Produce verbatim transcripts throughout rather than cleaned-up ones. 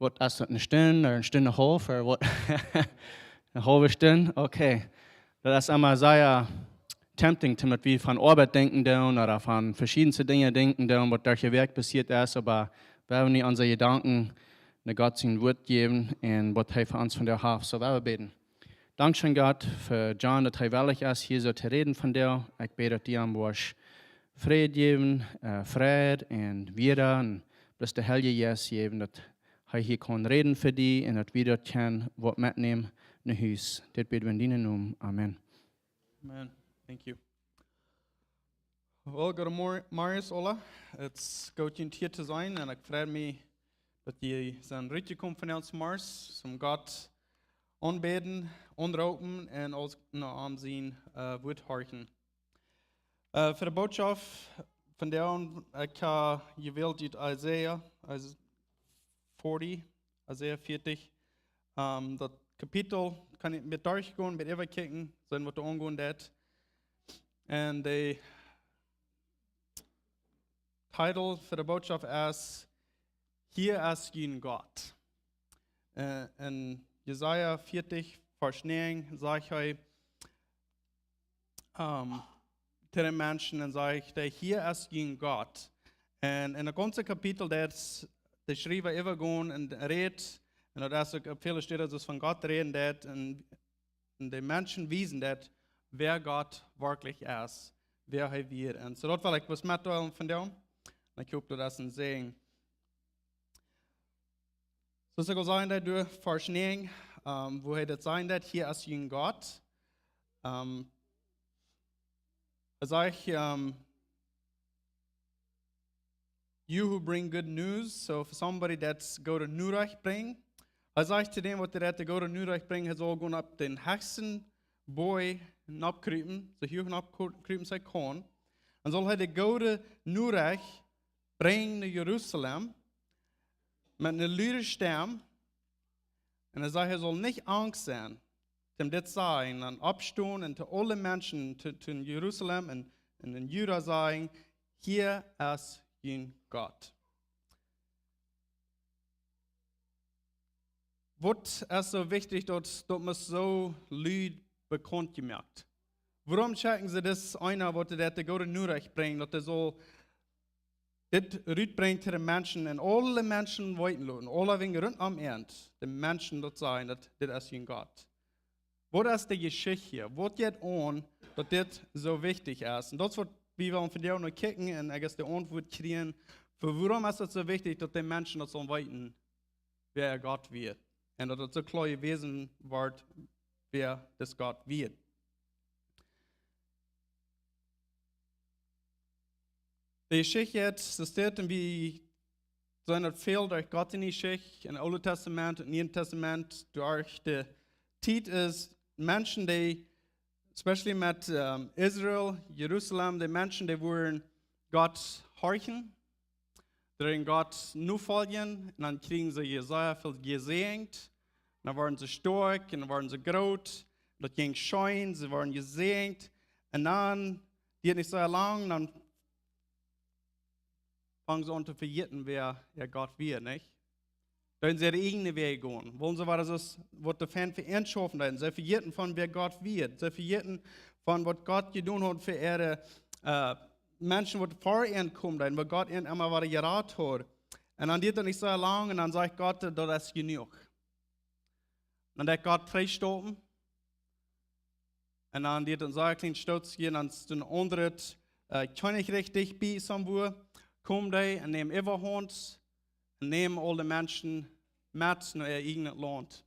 Waut es daut, eene Stund ooda eene Stund un eene haulwe, ooda waut? Eene haulwe Stund? Okay. Daut es emma sea tempting, daut wie von Oabeit denkjen doonen ooda von veschiedne Dinja denkjen doonen, waut derch de Wäakj passieet es, oba wie haben nich onse Jedanken no Gott sien Wort jäwen un waut hee fa ons vondoag haft. Soo, wie bäden. Dankscheen, Gott, fa John, daut hee wellich es, hia soo to räden vondoag. Ekj bäd, daut du am woascht Fräd jäwen, äh, Fräd un Wieed un bloos de Heilje Jeist jäwen, daut hee hia kaun räden fa die un daut wie daut kjennen waut metnämen no Hus. Dit bäd wie en dienen Nomen. Amen. Amen. Thank you. Well, good morning, Marius, hola. It's good, hia to sennen, un ekj frei mie, daut jie sent rutjekomen von ons Mars, om Gott aunbäden, aunroopen un ons no am sien, äh, Wort horchen. Äh, fa de Botschaft vondoag, ekj hab jewält ut Isaiah, Isaiah forty, Isaiah vierzig. Ähm, daut Kapitel kaun ekj met derchgonen, met äwakjikjen, seenen waut doa aungonen deit. Un de Titel fa de Botschaft es: Hia es jun Gott. Äh, en Jesaja vierzig, Varsch näajen, sajcht hee, ähm, to de Menschen un sajcht hee: Hia es jun Gott. Un en daut gaunze Kapitel, daut de Schriewa äwagonen un rät, un daut es uk opp väle Städen, daut von Gott räden deit, un, un de Menschen wiesen deit, wäa Gott werkjlich es, wäa hee wia. Un soo daut well ekj waut metdeelen vondoag. Un ekj hop, daut es een Säajen. Soo aus ekj aul säd, doa Varsch näajen, ähm, wua hee daut sajcht, daut hia es jun Gott. Ähm, hee sajcht, ähm, "You who bring good news", so for somebody that's goode Norecht brinjt. Hee sajcht to däm, waut dee rät, de goode Norecht brinjt, hee saul gonen opp dän hechsten Boajch nopp krupen, soo huach nopp kru-, krupen aus hee kaun. Dan saul hee de goode Norecht brinjen no Jerusalem met eene lude Stemm. Un hee sajcht, hee saul nich angst sennen, om dit to sajen, dan oppstonen un to aule Menschen, to, to Jerusalem un, un en Juda sajen: Hia es jun Gott. Waut es soo wichtich, daut, daut mott soo lud bekaunt jemoakt? Wuarom schekjen see dis eena, waut dee daut de goode Norecht brinjt, daut hee saul dit rutbrinjen to de Menschen un aule Menschen weeten loten, aule Menschen runtom am, de Menschen daut sajen, daut dit es jun Gott? Waut es de Jeschicht hia? Waut jeit aun, daut dit soo wichtich es? Un daut es waut wie wellen vondoag no kjikjen un, I guess, de Auntwuat kjrieen, fa wuarom es daut soo wichtich, daut de Menschen daut sellen weeten, wäa Gott wia. Un daut et soo kloa jewäsen woat, wäa dis Gott wia. De Jeschicht es, daut steit, un wie seenen daut väl derch Gott en de Jeschicht, em Oolen Tastament, em Nieen Tastament, derch de Tiet es Menschen, dee, especially met, ähm, Israel, Jerusalem, de Menschen, dee wudden Gott horchen, dee wudden Gott nofoljen, un dan kjrieejen see Jesaja väl jesäajent, un dan worden see stoakj, un dan worden see groot, daut jinkj scheen, see worden jesäajent, un dan, dee nich soo lang, dan fungen see aun to vejäten, wäa äa Gott wia, nich? Dan sent see äare ieejne Wäaj jegonen. Wullen see, wia daut soo, waut de Fient fa an schaufen deed. See vejäten von wäa Gott wia. See vejäten von waut Gott jedonen haud fa äare, äh, Menschen, waut ver an kjeemen deeden, waut Gott an emma wada jerat haud. Un dan dieed daut nich soo lang, un dan sajcht Gott, daut es jenuach. Dan deed Gott trigj stoppen. Un dan dieed daut een sea kjlien Stootje, dan es een aundret, äh, Kjennichrikj dicht bie, somewhere, kjeemen dee un nämen Äwahaunt un nämen aul de Menschen met no äa ieejnet Launt.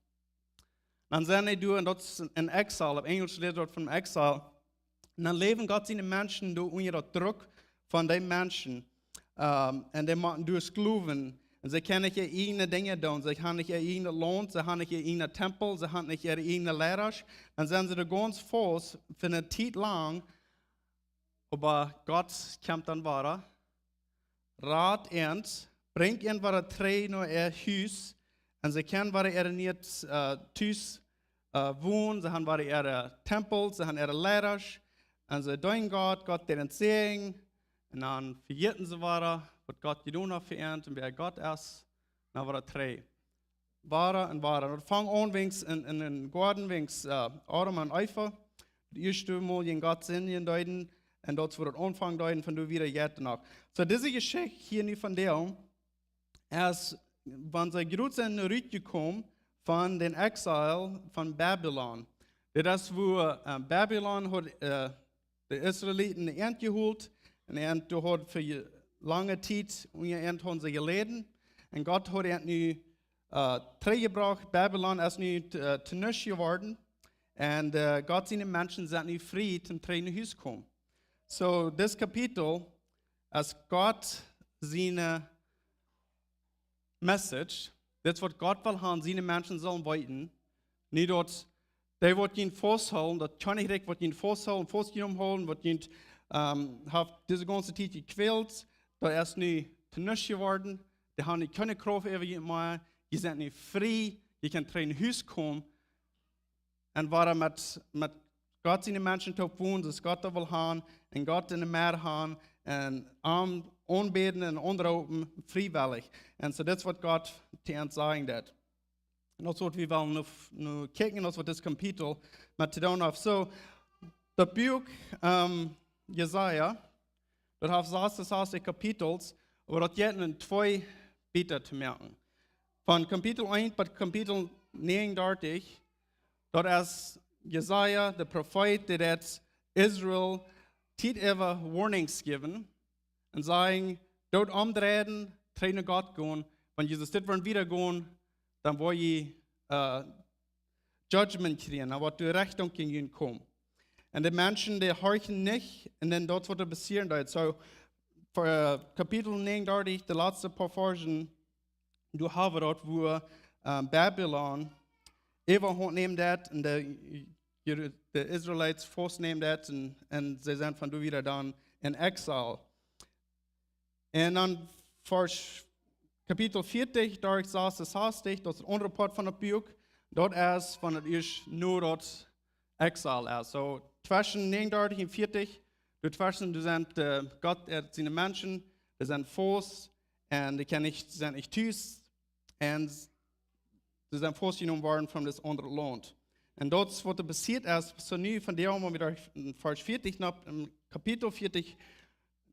Dan sent dee doa, un daut es een Exile, opp Enjlisch rät daut von Exile. Un dan läwen Gott siene Menschen doa unja dän Druck von dee Menschen. Ähm, un dee motten doa Sklowen. Un see kjennen nich äare ieejne Dinja doonen. See haben nich äa ieejnet Launt, see haben nich äa ieejnen Tempel, see haben nich äare ieejne Leida. Dan sent see doa gaunz faust fa eene Tiet lang. Oba Gott kjemt dan wada, rat an, brinjt an wada trigj no äa Hus, un see kjennen wada äa ieejnet, äh, Hus, äh, wonen, see haben wada äare Tempel, see haben äare Leida, un see deenen Gott, Gott deit an säajnen, un dan vejäten see wada, waut Gott jedonen haft fa an un wäa Gott es, dan wada trigj. wada un wada. Daut funk aun wiens en, en, en Goaden, wiens äh, Adam un Eva daut ieeschte Mol jäajen Gott sinjen deeden. Un daut wort daut aunfangen deeden, von doa wieda jeit noch. Soo, dise Jeschicht hia nu von däm es, wan see jrod sent rutjekomen von dän Exil von Babylon. Dit es, woo äh, Babylon haud äh, de Israeliten enjeholt. Un äant doa haud fa je-, lange Tiet unja äant hauden see jeläden. Un Gott haud äant nu äh, trigjjebrocht. Babylon es nu äh, to nuscht jeworden. Un äh, Gott siene Menschen sent nu frie toom trigj no Hus komen. Soo, dit Kapitel es Gott siene Message. Dit es waut Gott well han, siene Menschen sellen weeten. Nich daut dee waut junt fausthoolen, daut Kjennichrikj waut junt fausthoolen, faustjenomen hoolen, waut junt ähm, haft dise gaunze Tiet jekwält, daut es nu to nuscht jeworden. Dee haben nu kjeene Krauft äwa junt mea. Jie sent nu frie, jie kjennen trigj no Hus komen. Un wada met, met Gott siene Menschen toop wonen, soo aus Gott daut well han, un Gott enne Medd han, un am aunbäden un aunroopen, friewellich. Un soo, dit es waut Gott to ons sajen deed. Un daut es waut wie wellen nu, nu kjikjen, daut es waut dit Kapitel met to doonen haft. Soo, daut Buak ähm, Jesaja, daut haft sas, sas Kapitels, oba daut jeit en twee Bieekja to moaken. Von Kapitel eent bat Kapitel näajenundartich, daut es Jesaja, de Profeet, dee daut Israel Tiet äwa Warnings jäwen un sajen, doot omdreien, trigj no Gott gonen, wan jie dit woaren wieda gonen, dan woa jie äh, Judgment kjrieen, dan woat de Rechtunk jäajen junt komen. Un de Menschen, dee horchen nich, un dan daut woat passieren, daut. Soo, fa, äh, Kapitel näajenundartich, de latste poa Varzen, doa hab wie daut, woo ähm, Babylon äwahaunt nämen deed un de, de Israelites faustnämen deed un, un see sent von doa wieda dan en Exil. Un dan Varsch, Kapitel vieetich, doa sajcht et sastich, daut es een aundret Poat von daut Buak, daut es von daut ieescht no daut Exil es. Soo, tweschen näajenundartich un vieetich, doa tweschen, doa sent äh, Gott, äh, siene Menschen, dee sent faust, un dee kjennen nich, sent nich tus, un see sent faustjenomen worden von daut aundre Launt. Un daut es waut doa passieet es, soo nu von doa, wan wie doa en Varsch vieetich no en Kapitel vieetich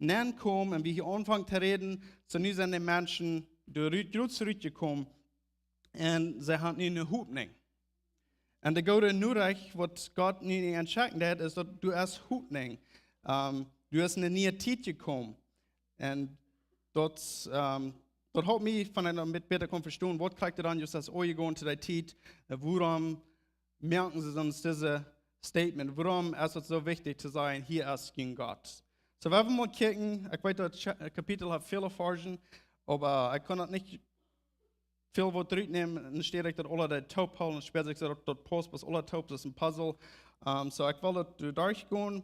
nenkomen un wie hia aunfangen to räden, soo nu sent de Menschen doa rut, rut, rutjekomen un see haben nu eene Hopninj. Un de goode Norecht, waut Gott nu aun ons schenken deed, es daut doa es Hopninj. Ähm, doa es eene niee Tiet jekomen. Un daut, ähm, daut halpt mie, wan ekj daut een bät bäta kaun vestonen, waut kjricht dan Jesus aus Oje jegonen to dee Tiet? Un wuarom moaken see dan dit Statement? Wuarom es et soo wichtich to sajen, hia es jun Gott? Soo, wie haben mol kjikjen, ekj weet, daut Cha-, Kapitel haft väle Varzen, oba ekj kaun daut nich väl waut rutnämen, un städ ekj daut aula doa toop hoolen, un späda ekj daut, daut pausst bloos aula toop, daut es een Puzzle. Ähm, soo, ekj well daut doa derchgonen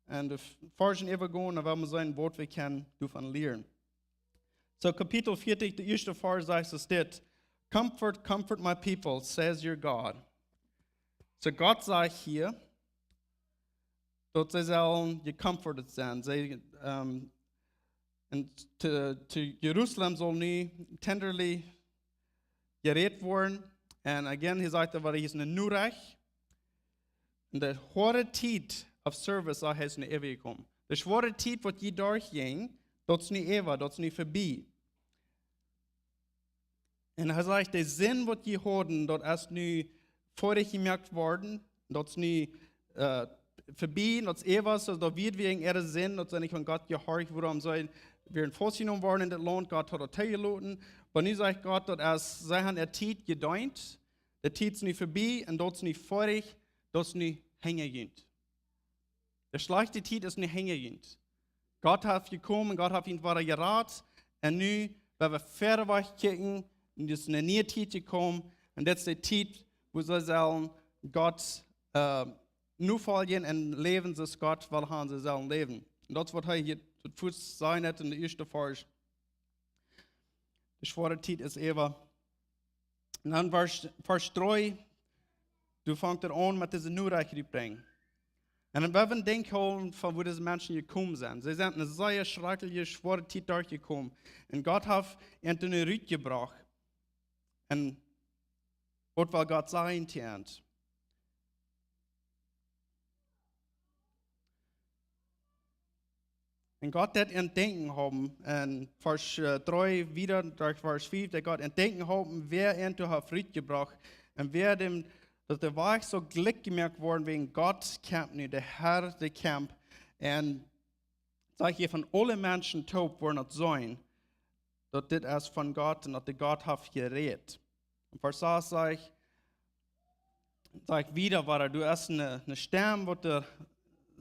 un de Varzen äwagonen, un wie motten seenen, waut wie kjennen doavon lieren. Soo, Kapitel vieetich, de ieeschte Varsch sajcht es dit: "Comfort, comfort my people, says your God." Soo, Gott sajcht hia, daut see sellen gecomforted sennen. See, ähm, un to, to Jerusalem saul nu tenderly jerät woaren. Un again, hia sajcht et, waut es eene Norecht. Un de schwoare Tiet of service, sajcht hee, es nu äwajekomen. De schwoare Tiet, waut jie derchjinjen, daut es nu äwa, daut es nu verbie. Un hee sajcht, de Sind, waut jie hauden, daut es nu foadich jemoakt worden, daut es nu äh, verbie, daut es äwa, soo daut wie wäajen äare Sind, daut see nich aun Gott jehorcht, wuarom see wieren faustjenomen worden en daut Launt, Gott haud daut toojeloten. Oba nu sajcht Gott, daut es, see haben äare Tiet jedeent, de Tiet es nu verbie un daut es nu foadich, daut es nu hinja junt. De schlajchte Tiet es nu hinja junt. Gott haft jekomen, Gott haft junt wada jerat. Un nu, wan wie wieda wajch kjikjen, nu es eene niee Tiet jekomen. Un dit es de Tiet, wua see sellen Gott äh, nofoljen un läwen soo aus Gott well haben, see sellen läwen. Un daut es waut hee hia toom ieeschten sajcht en de ieeschte Varsch. De schwoare Tiet es äwa. Un dan Varsch, Varsch dree, doa fangt et aun met dise Norecht rutbrinjen. Un dan woa wie denkjen von wua dise Menschen jekomen sent. See sent eene sea schrakjliche, schwoare Tiet derchjekomen. Un Gott haft an doa rutjebrocht. Un Waut well Gott sajen to an? Un Gott deed an denkjen haben, en Varsch äh, dree wieda, derch Varsch fief, daut Gott an denkjen haben, wäa an to haft rutjebrocht, un wäa däm, daut de Wajch sull jlikj jemoakt woaren, wäajen Gott kjemt nu, de Herr, dee kjemt. Un sajcht hia, von aule Menschen toop woaren daut seenen, daut dit es von Gott un daut de Gott haft jerät. Un Varsch sas sajcht, sajcht wieda, wada, doa es eene, eene Stemm, waut de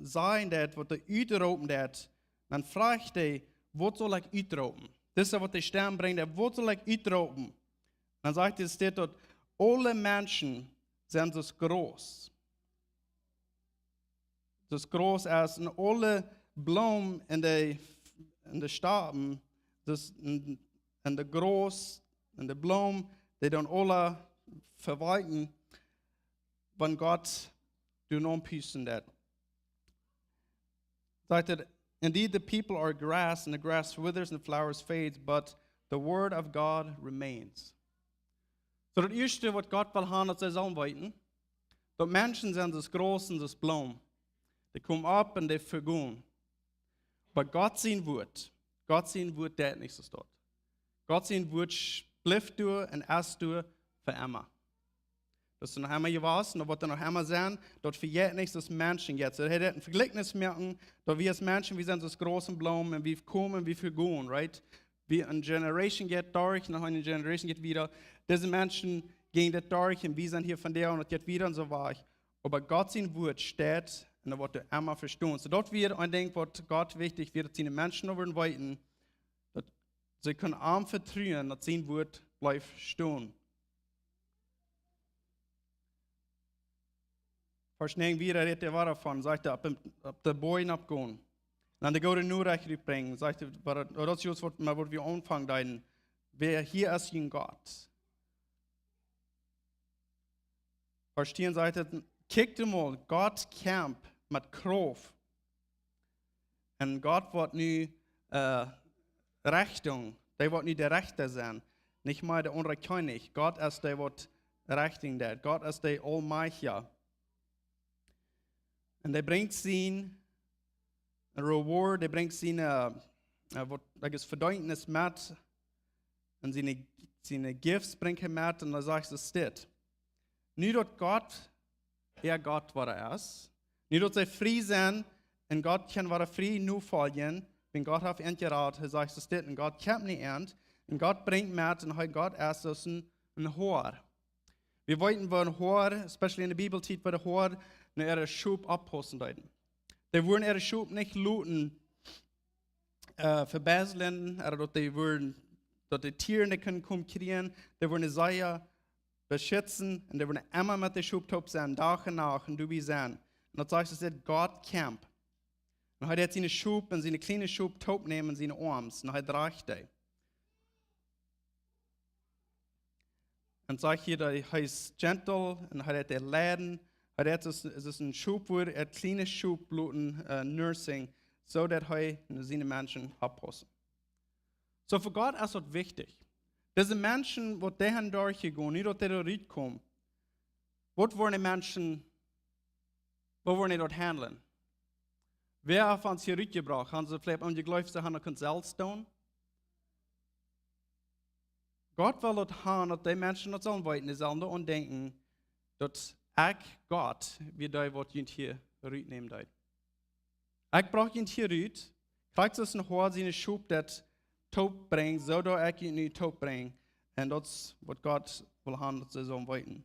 sajen deed, waut de utroopen deed. Dan fruach hee: Waut saul ekj utroopen? Dit es waut de Stemm brinjt, waut saul ekj utroopen? Dan sajcht hee, steit daut aule Menschen sent soo groot. Soo groot aus een aule Bloom en de, en de Stapen, soo en, en de Gras, en de Bloom, dee dan aule vewalkjen, wan Gott doa aunpusten deed. Sajcht hee: Indeed, the people are grass, and the grass withers and the flowers fades, but the word of God remains. Soo daut ieeschte waut Gott well haben, daut see sellen weeten, daut Menschen sent soo groot aus Bloom. Dee komen opp un dee vegonen. Oba Gott sien Wort, Gott sien Wort deit nich soo staut. Gott sien Wort blift doa un es doa fa emma. Daut es noch emma jewast, daut woat noch emma sennen, daut vejät nich, daut Menschen jetzt. Soo, hee deed een Vejlikjnis moaken, daut wie aus Menschen, wie sent soo groot aus Bloom un wie komen, wie vegonen, right? Wie eene Generation jeit derch, noch eene Generation jeit wieda. Dise Menschen jinjen daut derch un wie sent hia von doa un daut jeit wieda un soo wieda. Oba Gott sien Wort steit un daut woat doa emma vestonen. Soo daut wia een Dinkj, waut Gott wichtich wia, daut siene Menschen daut wudden weeten, daut see kunnen am vetruen, daut sien Wort blift stonen. Varsch näajen wieda rät hee wada von, sajcht hee, opp, opp de Boajch oppgonen. Un dan de goode Norecht rutbrinjen, sajcht hee, wada, daut es just waut, mau waut wie aunfangen deeden. Wäa hia es jun Gott? Varsch tieen sajcht hee: Kjikjt mol, Gott kjemt met Krauft. Un Gott woat nu äh, Rechtunk, dee woat nu de Rechta sennen. Nich mea de aundre Kjennich. Gott es dee, waut Rechtunk deit. Gott es de Allmajchtja. Un dee brinjt sien Reward, dee brinjt sien, äh, äh, waut, like, Vedeemnis met. Un siene, siene Gifts brinjt hee met. Un dan sajcht hee dit: Nu daut Gott, äa Gott, waut hee es, nu daut see frie sent un Gott kaun wada frie nofoljen, wan Gott haft an jerat, hee sajcht dit, un Gott kjemt no an, un Gott brinjt met, un hee, Gott es soo aus een, een Hoad. Wie weeten, woo een Hoad, especially en de Bibeltiet, woo de Hoad no äare Schop oppaussen deeden. Dee wudden äare Schop nich loten äh, vebeiseln, ooda daut dee wudden, daut de Tieren dee kunnen komen kjrieen, dee wudden see beschützen un dee wudden emma met de Schop toop sennen, Dach un Nacht un doabie sennen. Un daut sajcht, daut Gott kjemt. Un hee deed siene Schop un siene kjliene Schop toopnämen en siene Oarms un hee drajcht dee. Un sajcht hia, daut hee es gentle un hee deed dee leiden. Hee deed, daut es, daut es een Schop, woo hee kjliene Schop loten äh, nursing, soo daut hee no siene Menschen oppaussen. Soo fa Gott es daut wichtich. Dise Menschen, waut doa han derchjegonen, nu daut dee doa rutkomen, waut woaren de Menschen, woo woaren dee daut handlen? Wäa haft ons hia rutjebrocht? Han see veleicht aun jejleeft, see han daut kunt selfst doonen? Gott well daut han, daut dee Menschen daut sellen weeten, dee sellen doaraun denkjen, daut ekj, Gott, wia dee, waut junt hia rutnämen deed. Ekj brocht junt hia rut, krakjt soo aus een Hoad siene Schop daut toopbrinjt, soo doo ekj junt nu toopbrinjen. Un daut es waut Gott well han, daut see sellen weeten.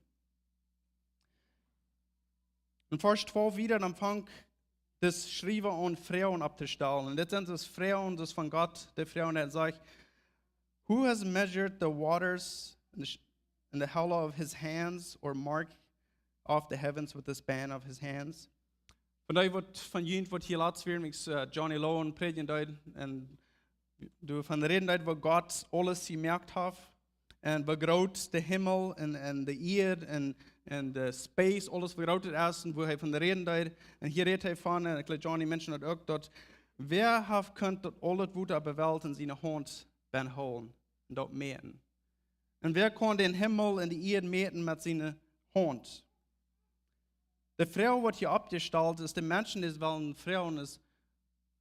En Varsch twalf wieda, dan fangt dis Schriewa aun Froagen opptostalen. Un dit sent dis Froagen, dis von Gott, de Froagen, dee sajcht: Who has measured the waters in the, sh- in the hollow of his hands, or marked off the heavens with the span of his hands? Von dee waut, von junt waut hia latst wieren, aus äh, Johnny Lowen prädjen deed, un doa von räden deed, woo Gott aules jemoakt haft. Un woo groot de Himmel un, un de Ieed un, un de space, aules, woo groot et es un woo hee von räden deed. Un hia rät hee von, un ekj jleew Johnny mentioned daut uk, daut wäa haft kunt daut aule Wota opp de Welt en siene Haunt bie hoolen un daut mäten. Un wäa kaun dän Himmel un de Ieed mäten met siene Haunt? De Froag, waut hia oppjestalt es, de Menschen, dee wellen froagen, es: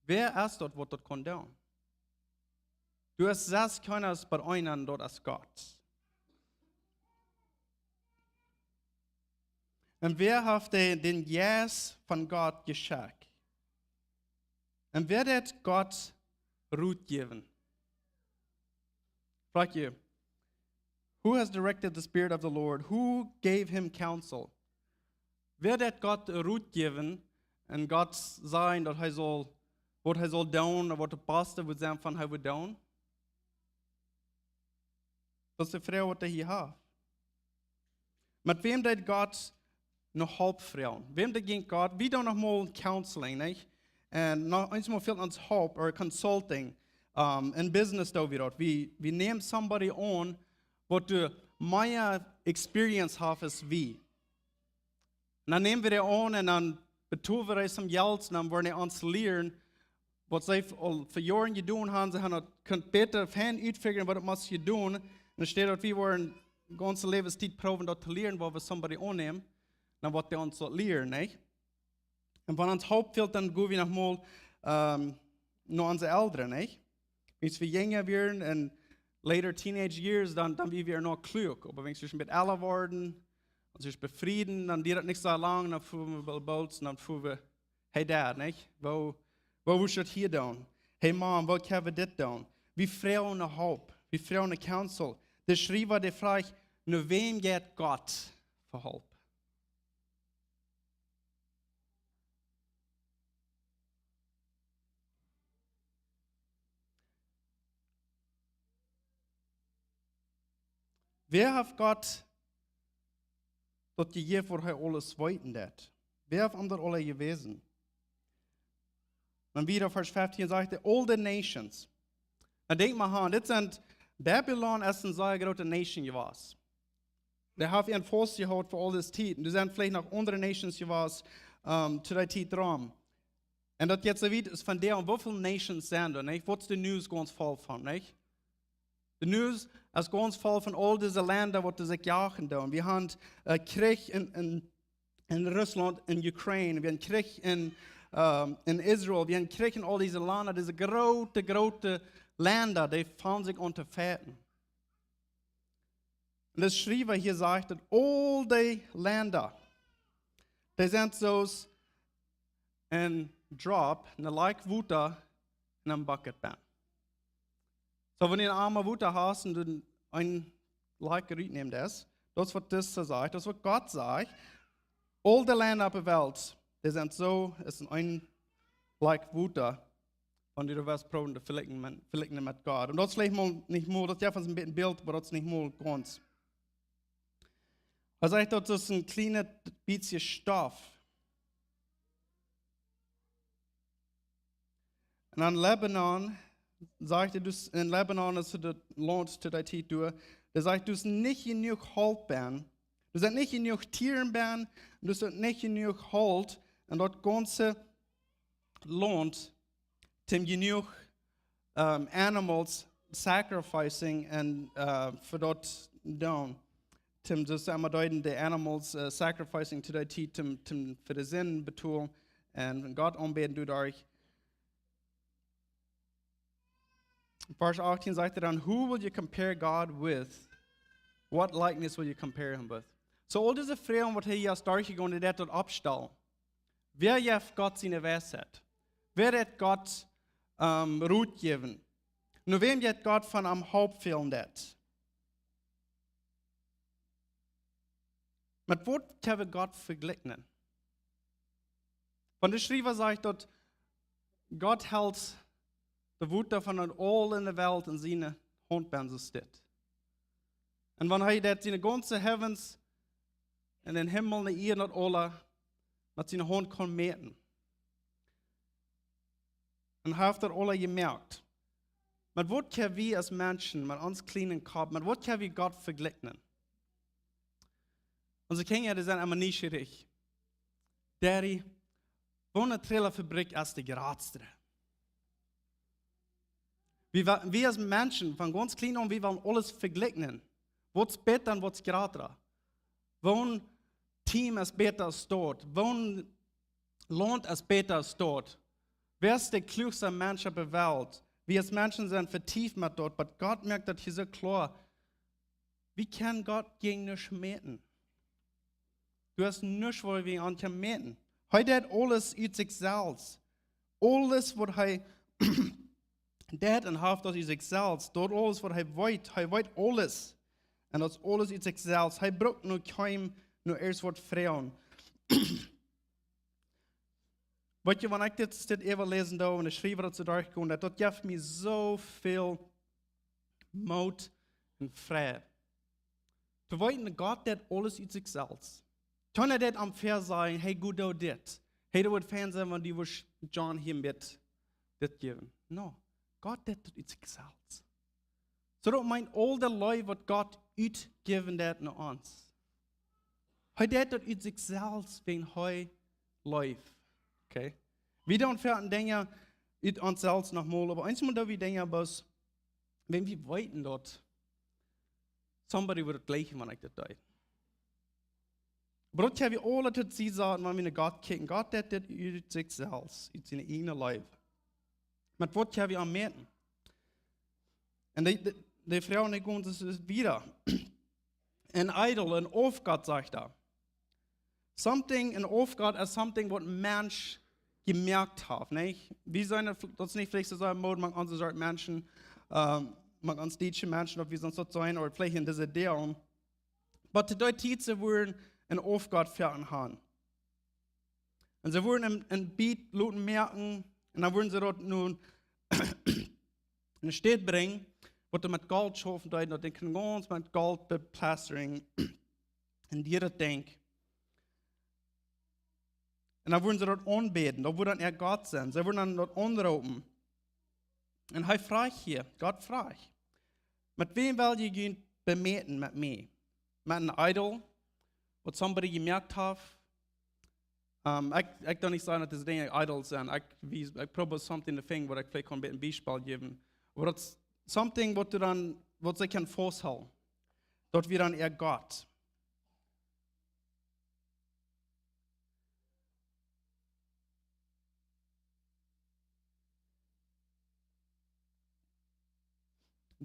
Wäa es daut, waut daut kaun doonen? Du hast sest kjeena, es bie eenen, daut es Gott. Un wäa haft dän, dän Jeist von Gott jeschekjt? Un wäa deit Gott Rot jäwen? Frag you, who has directed the Spirit of the Lord? Who gave him counsel? Wäa deit Gott Rot jäwen un Gott sajen, daut hee saul, waut hee saul doonen, ooda waut daut baste wudd sennen von hee wudd doonen? Daut es de Froag, waut hee hia haft. Met wäm deed Gott no Help froagen? Wäm deed jinkj Gott? Wie doonen noch mol counseling, nich? Un no, eensmol fält ons Help or consulting, um, in business doo wie daut. Wie, wie nämen somebody aun, waut doa mea experience haft aus wie. Un dan nämen wie dee aun un dan betolen wie dee some Jelt un dan woaren dee ons lieren, waut see aul fa Joaren jedonen haben. See haben daut kunt bäta fein utfigren, waut et must jedonen. Un enne Städ daut wie woaren gaunze Läwenstiet proowen daut to lieren, wua wie somebody aunnämen, dan woat dee ons daut lieren, nich? Un wan ons Help fält, dan go wie noch mol, ähm, no onse Elren, nich? Wan wie jinja wieren un later teenage years, dan, dan wie wie noch kluak. Oba wan wie een bät elra worden, ons wie befrieden, dan diet daut nich soo lang, dan froagen wie boolt, dan froagen wie: Hey Dad, nich? Woo, woo wudd daut hia doonen? Hey Mom, woo kjenn wie dit doonen? Wie froagen no Help. Wie froagen no counsel. De Schriewa, dee fruach: No wäm jeit Gott fa Help? Wäa haft Gott daut jejäft, waut hee aules weeten deit? Wäa haft am daut aula jewäsen? Dan wieda Varsch feftieen sajcht hee: All the nations. Nu denkj mol aun, dit sent, Babylon es eene sea groote Nation jewast. Dee haft an faustjehaut fa aul dise Tiet. Un doa sent veleicht noch aundre Nations jewast, ähm, to dee Tiet rom. Un daut jeit soo wiet es von doa, woo väl Nations sent doa, nich? Waut es de News gaunz voll von, nich? De News es gaunz voll von aul dise Lenda, waut dee sikj jagen doonen. Wie haben, äh, Kjrich en, en, en Russlaunt, en Ukraine. Wie haben Kjrich en, ähm, en Israel. Wie haben Kjrich en aul dise Lenda, dise groote, groote Lenda, dee fangen sikj aun to fighten. Un de Schriewa hia sajcht daut aul dee Lenda, dee sent soo aus een drop, een Lakj Wota en een bucket benn. Soo, wan du een Ama Wota hast un du een Lakj rutnämen deist, daut es waut dit sajcht, daut es waut Gott sajcht. Aul dee Lenda oppe Welt, dee sent soo aus een Lakj Wota, wan du daut west proowen to vejlikjen met, vejlikjen met Gott. Un daut es veleicht mol nich mol, daut jeft ons een bät een Bilt, oba daut es nich mol gaunz. Hee sajcht, daut es een kjlienet bät Stoff. Un aun Libanon, sajcht hee, dus en Libanon es daut Launt to dee Tiet doa, dee sajcht, doa es nich jenuach Holt benn, doa sent nich jenuach Tieren benn, doa es nich jenuach Holt en daut gaunze Launt, toom jenuach, ähm, animals sacrificing un, äh, fa daut doonen. Toom, daut es emma deeden, de animals, äh, sacrificing to dee Tiet, toom, toom fa de Sind betolen un Gott aunbäden doaderch. Varsch achtieen sajcht hee dan: Who will you compare God with? What likeness will you compare him with? Soo, aul dise Froagen, waut hee hia es derchjegonen, dee deit daut oppstalen. Wäa jeft Gott siene Weisheit? Wäa deit Gott, ähm, Rot jäwen? No wäm jeit Gott, wan am Help fälen deit? Met waut kjenn wie Gott vejlikjen? Wan de Schriewa sajcht daut Gott helt de Wota von aul enne Welt en siene Haunt benn, soo es dit. Un wan hee deit siene gaunze Heavens un dän Himmel un de Ieed, daut aula met siene Haunt kaun mäten. Un hee haft daut aula jemoakt. Met waut kjenn wie aus Menschen, met ons kjlienen Kopp, met waut kjenn wie Gott vejlikjen? Onse Kjinja, dee sent emma nieschierich. Daddy, woone Trailerfabrikj es de jratste? Wie, wie aus Menschen, von gaunz kjlien aun, wie wellen aules vejlikjen. Waut es bäta un waut es jrata? Woon Team es bäta aus daut? Woon Launt es bäta aus daut? Wäa es de kluaksta Mensch opp de Welt? Wie aus Menschen sent vetieft met daut, oba Gott moakt daut hia soo kloa. Wie kjennen Gott jäajen nuscht mäten. Du hast nuscht, wua wie aun kjennen mäten. Hee deit aules ut sikj selfst. Aules waut hee deit un haft daut ut sikj selfst. Daut aules waut hee weet, hee weet aules. Un daut es aules ut sikj selfst. Hee brukt nu kjeenem nu ieescht waut froagen. Weetst du, wan ekj dit, dit äwa läsen doo un de Schriewa daut soo derchgonen, daut, daut jeft mie soo väl Moot un Fräd. To weeten, Gott deit aules ut sikj selfst. Kjeena deit am väasajen: "Hey, go doo dit. Hey, daut wudd fein sennen, wan du wurscht John hia een bät dit jäwen." No, Gott deit daut ut sikj selfst. Soo daut meent aul de Leew waut Gott utjäwen deit no ons. Hee deit daut ut sikj selfst, wäajen hee leeft. Okay? Wie doonen foaken Dinja ut ons selfst noch mol, oba eensmol doo wie Dinja bloos, wan wie weeten daut somebody wudd daut jlikjen, wan ekj daut deed. Oba daut kjenn wie aule to sikj sajen, wan wie no Gott kjikjen. Gott deit dit ut sikj selfst, ut siene ieejne Leew. Met waut kjenn wie am mäten? Un de, de, de Froag, dee kjemt, es, es wada. Een Idol, een Aufgott, sajcht hee. Something, een Aufgott es something waut een Mensch jemoakt haft, nich? Wie sent daut, daut es nich veleicht soo sea Mood mank onse Sort Menschen, ähm, mank ons dietsche Menschen, daut wie sent daut sent, ooda veleicht en dise Deel. Oba to dee Tiet, see wudden een Aufgott fa an han. Un see wudden een, een Bilt loten moaken, un dan wudden see daut nu enne Staut brinjen, waut doa met Golt schaufen deed, daut dee kunnen gaunz met Golt beplastren. Un dee daut Dinkj. Un dan wudden see daut aunbäden, daut wudd dan äa Gott sennen. See wudden dan daut aunroopen. Un hee fruach hia, Gott fruach: "Met wäm well jie junt bemäten met mie? Met een Idol, waut somebody jemoakt haft?" Ähm, ekj, ekj doo nich sajen daut dise Dinja Idols sent. Ekj, wie, ekj proow something to finjen, waut ekj veleicht kaun een bät een Biespel jäwen. Oba daut es something waut du dan, waut see kjennen fausthoolen. Daut wia dan äa Gott.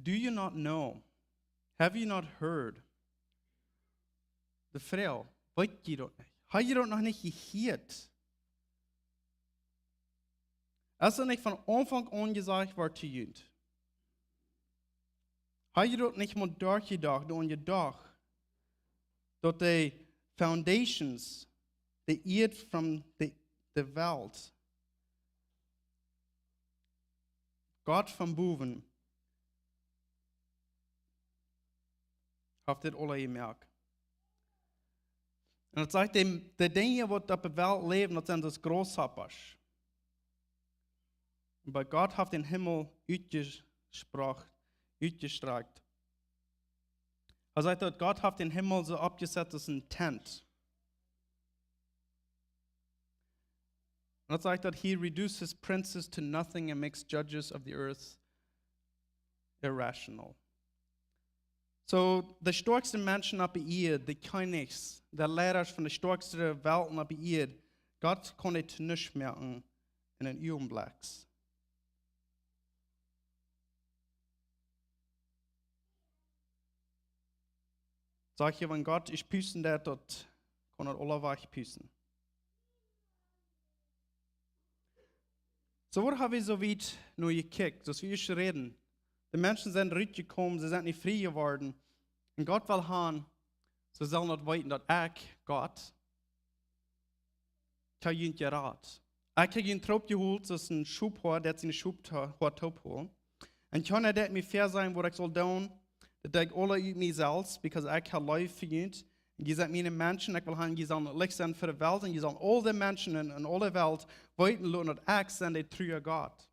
Do you not know? Have you not heard? De Froag, weet jie daut nich? Hab jie daut noch nich jehieet? Es daut nich von Aunfank aun jesajcht worden to junt? Hab jie daut nich mol derchjedocht, doaraun jedocht, daut de foundations, de Ieed von de, de Welt, Gott von bowen, haft dit aula jemoakt? Un daut sajcht, de, de Dinja waut opp de Welt läwen, daut sent soo aus Grasshoppasch. Oba Gott haft dän Himmel utjesprocht, utjestrakjt. Hee sajcht daut Gott haft dän Himmel soo oppjesat aus een Tent. Un daut sajcht daut: "He reduces princes to nothing and makes judges of the earth irrational." Soo, de stoakjste Menschen opp de Ieed, de Kjennichs, de Leidasch von de stoakjste Welten opp de Ieed, Gott kaun dee to nuscht moaken en een Uagenblekj. Sajcht hia, wan Gott es pusten deit, daut kaun daut aula wajchpusten. Soo, waut hab wie soo wiet nu jekjikjt, soo aus wie ieescht räden? De Menschen sent rutjekomen, see sent nich frie jeworden. Un Gott well han, see sellen daut weeten, daut ekj, Gott, ekj hab junt jerat. Ekj hab junt toopjehoolt, soo aus een Schophoad deit siene Schop to-, Hoad toopholen. Un kjeena deit mie väasajen, waut ekj saul doonen. Daut doo ekj aula ut mie selfst, because ekj hab leef fa junt. Un jie sent miene Menschen, ekj well han, jie sellen daut Licht sennen fa de Welt. Un jie sellen aul de Menschen en, en aule Welt weeten loten, daut ekj sie de trua Gott.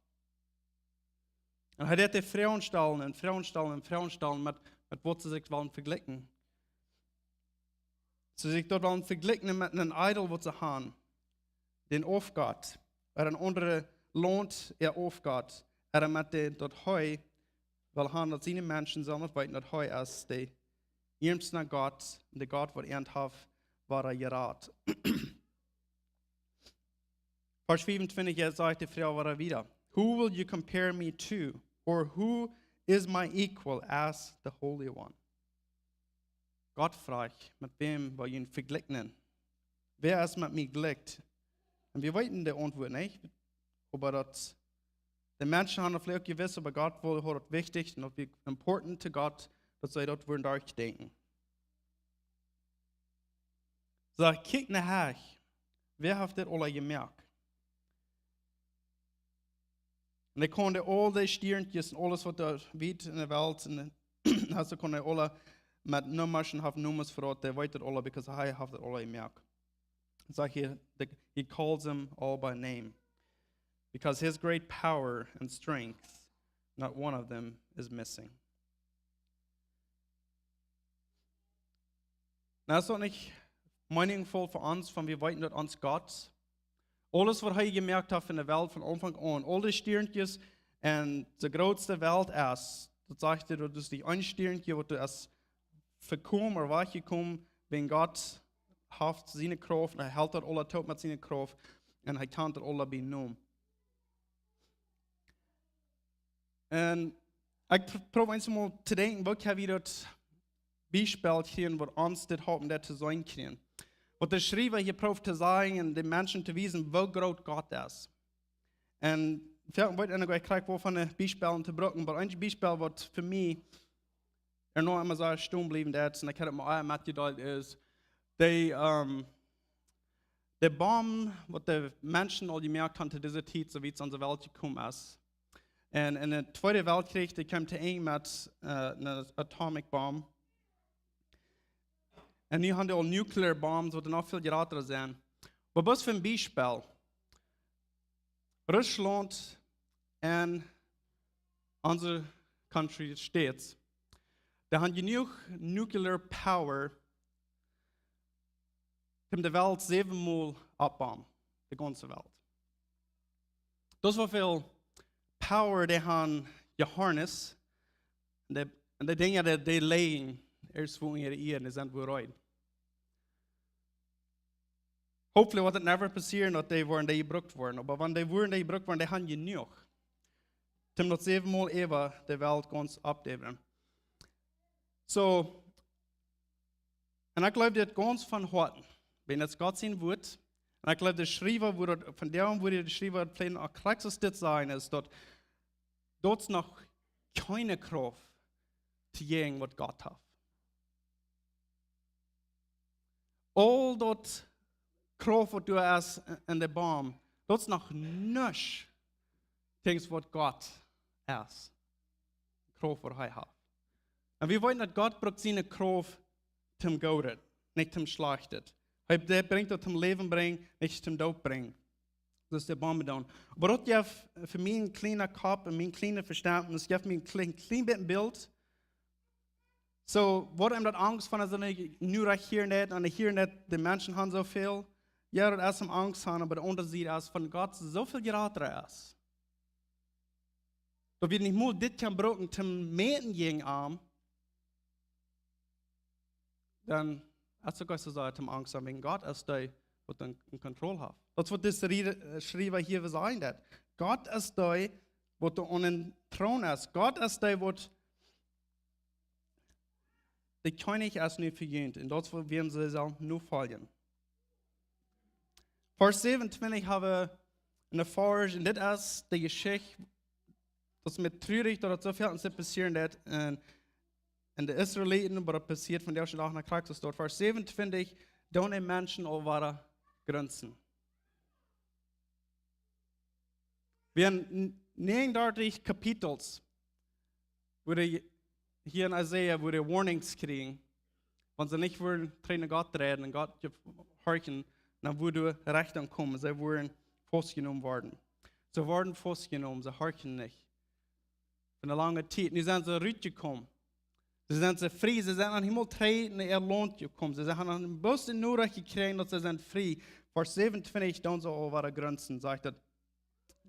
Un hee deit dee Froagen stalen un Froagen stalen un Froagen stalen met, met waut see sikj wellen vejlikjen. See sikj daut wellen vejlikjen met een Idol, waut see han. Dän Aufgott. Ooda een aundret Launt äa Aufgott. Ooda met dee, daut hee well han, daut siene Menschen sellen daut weeten, daut hee es de Iernst no Gott, un de Gott, waut an haft, woat jerat. Varsch fiefuntwintich, hee sajcht de Froag wada wieda: "Who will you compare me to? Or who is my equal?" asked the Holy One. Gott froagt: "Met wäm well jie vejlikjen? Wäa es met mie jlikj?" Un wie weeten de Auntwuat nich, oba daut de Menschen haben daut veleicht jewist, oba Gott woll, haud daut wichtich un daut wia important to Gott, daut see daut wudden derchdenkjen. Saj: "Kjikj no Himmel, wäa haft dit aula jemoakt?" Un hee kunn aul de Stiernkjes un aules, waut doa wiet enne Welt, un hee kunn aula met Nummasch un haft Nummasch fa daut, hee weet daut aula, because hee haft daut aula jemoakt. Saj hia, the, he calls them all by name. Because his great power and strength, not one of them is missing. Nu, es daut nich meaningful fa ons, wan wie weeten, daut ons Gott, aules, waut hee jemoakt haft enne Welt von Aunfank aun, aul de Stiernkjes un de grootste Welt es, daut sajcht hee, daut es nich een Stiernkje, waut doa es vekomen ooda wajchjekomen, wiels Gott haft siene Krauft un hee helt daut aula toop met siene Krauft un hee kjant daut aula bie Nomen. Un ekj pr-, proow eemol to denkjen, woo kjenn wie daut Biespel kjrieen, waut ons dit halpt, daut to seenen kjrieen. Waut de Schriewa hia proowt to sajen un de Menschen to wiesen, woo groot Gott es. Un väl weet, un ekj kjrieech woll von de Biespels to brucken, oba een Biespel, waut fa mie ea noch emma soo stonen bliewen deed, un ekj haud et mie ea metjedeelt, es de, ehm, de Bomb, waut de Menschen aul jemoakt haben to dise Tiet, soo wiet et aun de Welt jekomen es. Un en de Tweede Weltkjrich, dee kjeem to Enj met, eh, eene atomic Bomb. Un nu haben dee aul nuclear bombs, waut noch väl jrata sent. Oba bloos fa een Biespel. Russlaunt un onse country States, dee haben jenuach nuclear power, om de Welt säwen mol oppbomben. De gaunze Welt. Daut es woo väl power dee haben jeharnessed. Un de, un de Dinja, dee, dee lijen ieescht wua enne Ieed, dee sent wua reed. Hopefully woat et never passieren, daut dee woaren dee jebrukt woaren. Oba wan dee woaren dee jebrukt woaren, dee haben jenuach om daut säwen mol äwa de Welt gaunz opptobomben. Soo, un ekj jleew dit gaunz von Hoaten. Wiels et es Gott sien Wort. Un ekj jleew, de Schriewa, woo daut, von däm, woo de Schriewa daut plain aul krakjt soo dit sajen, es daut, daut es noch kjeene Krauft to jäajen, waut Gott haft. Aul daut Krauft, waut doa es en de Bomb, daut es noch nuscht, Dinja, waut Gott es. Krauft, waut hee haft. Un wie weeten, daut Gott brukt siene Krauft toom Goodet, nich toom Schlajchtet. Hee, dee brinjt daut toom Läwen brinjen, nich toom Doot brinjen. Daut es de Bomb dan. Oba daut jeft fa mie een kjliena Kopp un mien kjlienet Vestentnis, jeft mie een kjlien, kjlien bät een Bilt. Soo, wuarom daut Angst von, aus nu rajcht hia nich, un hia nich, de Menschen haben soo väl. Jo, daut es om Angst haben, oba de aundre Sied es von Gott soo väl jrata es. Daut wie nich mol dit kjennen brucken, toom mäten jäajen am, dan es et uk soo, daut toom Angst haben, wiels Gott es dee, waut dan en Kontroll haft. Daut es waut dis Ried-, eh, Schriewa hia sajen deit. Gott es dee, waut doa aum Troon es. Gott es dee, waut de Kjennich es nu vejunt. Un daut es waut wie am sellen nofoljen. Varsch säwenuntwintich haben wie een Varsch, un dit es de Jeschicht, daut es mie trurich, daut et soo väl ons passieren deit, un, un de Israeliten, oba daut passieet vondoag dän Dach noch krakjt soo doa. Varsch säwenuntwintich, doonen de Menschen aul wada grunzen. Wie haben n-, näajenundartich Kapitels, wua de, hia en Jesaja, wua de Warnings kjrieen, wan see nich wudden trigj no Gott räden un Gott jehorchen, dan wudd Rechtunk komen. See wudden faustjenomen woaren. See wudden faustjenomen, see horchten nich. Fa eene lange Tiet. Nu sent see rutjekomen. See sent see frie, see sent aun Himmel trigj no äa Launt jekomen. See haben een bät Norecht jekjräajen, daut see sent frie. Varsch säwenuntwintich, dan soo aul wada grunzen, sajcht daut.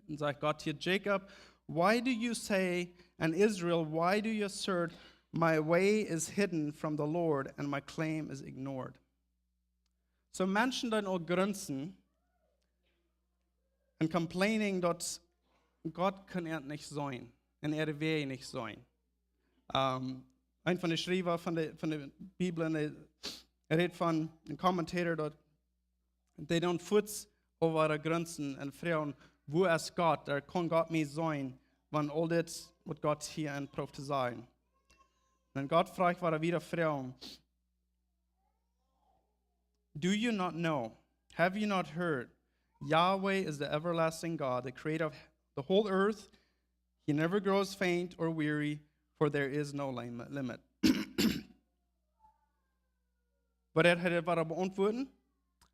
Un sajcht Gott hia: "Jacob, why do you say, and Israel, why do you assert, My way is hidden from the Lord, and my claim is ignored. So Menschen dan aul grunzen un complaining daut Gott kaun an nich seenen un äare Wäaj nich seenen. Um, een von de Schriewa von de, von de Bibel, dee rät von een commentator daut dee dan fuaz äwa grunzen un froagen: "Wua es Gott? Wua kaun Gott mie seenen, wan aul dit waut Gott hia en prooft to sajen?" Un Gott fruach wada wieda froagen: "Do you not know? Have you not heard? Yahweh is the everlasting God, the creator of the whole earth. He never grows faint or weary, for there is no lim-, limit." Waut hee wada beauntwuaden: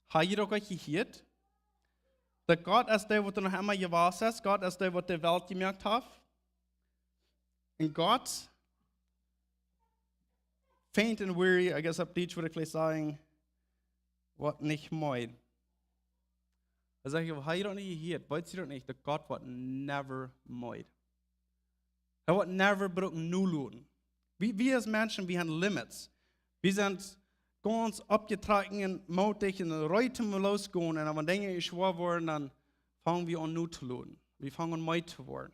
"Hab jie daut nich jehieet? Daut Gott es dee, waut doa noch emma jewast es, Gott es dee, waut de Welt jemoakt haft. Un Gott faint and weary," I guess opp Dietsch wudd ekj veleicht sajen, woat nich meed. Dan saj ekj: "Hab jie daut nich jehieet? Weet jie daut nich, daut Gott woat never meed? Hee woat never brucken noloten." Wie, wie aus Menschen, wie haben limits. Wie sent gaunz oppjetrocken un mootich un reed om losgonen. Un wan Dinja schwoa woaren, dan fangen wie aun notoloten. Wie fangen aun meed to woaren.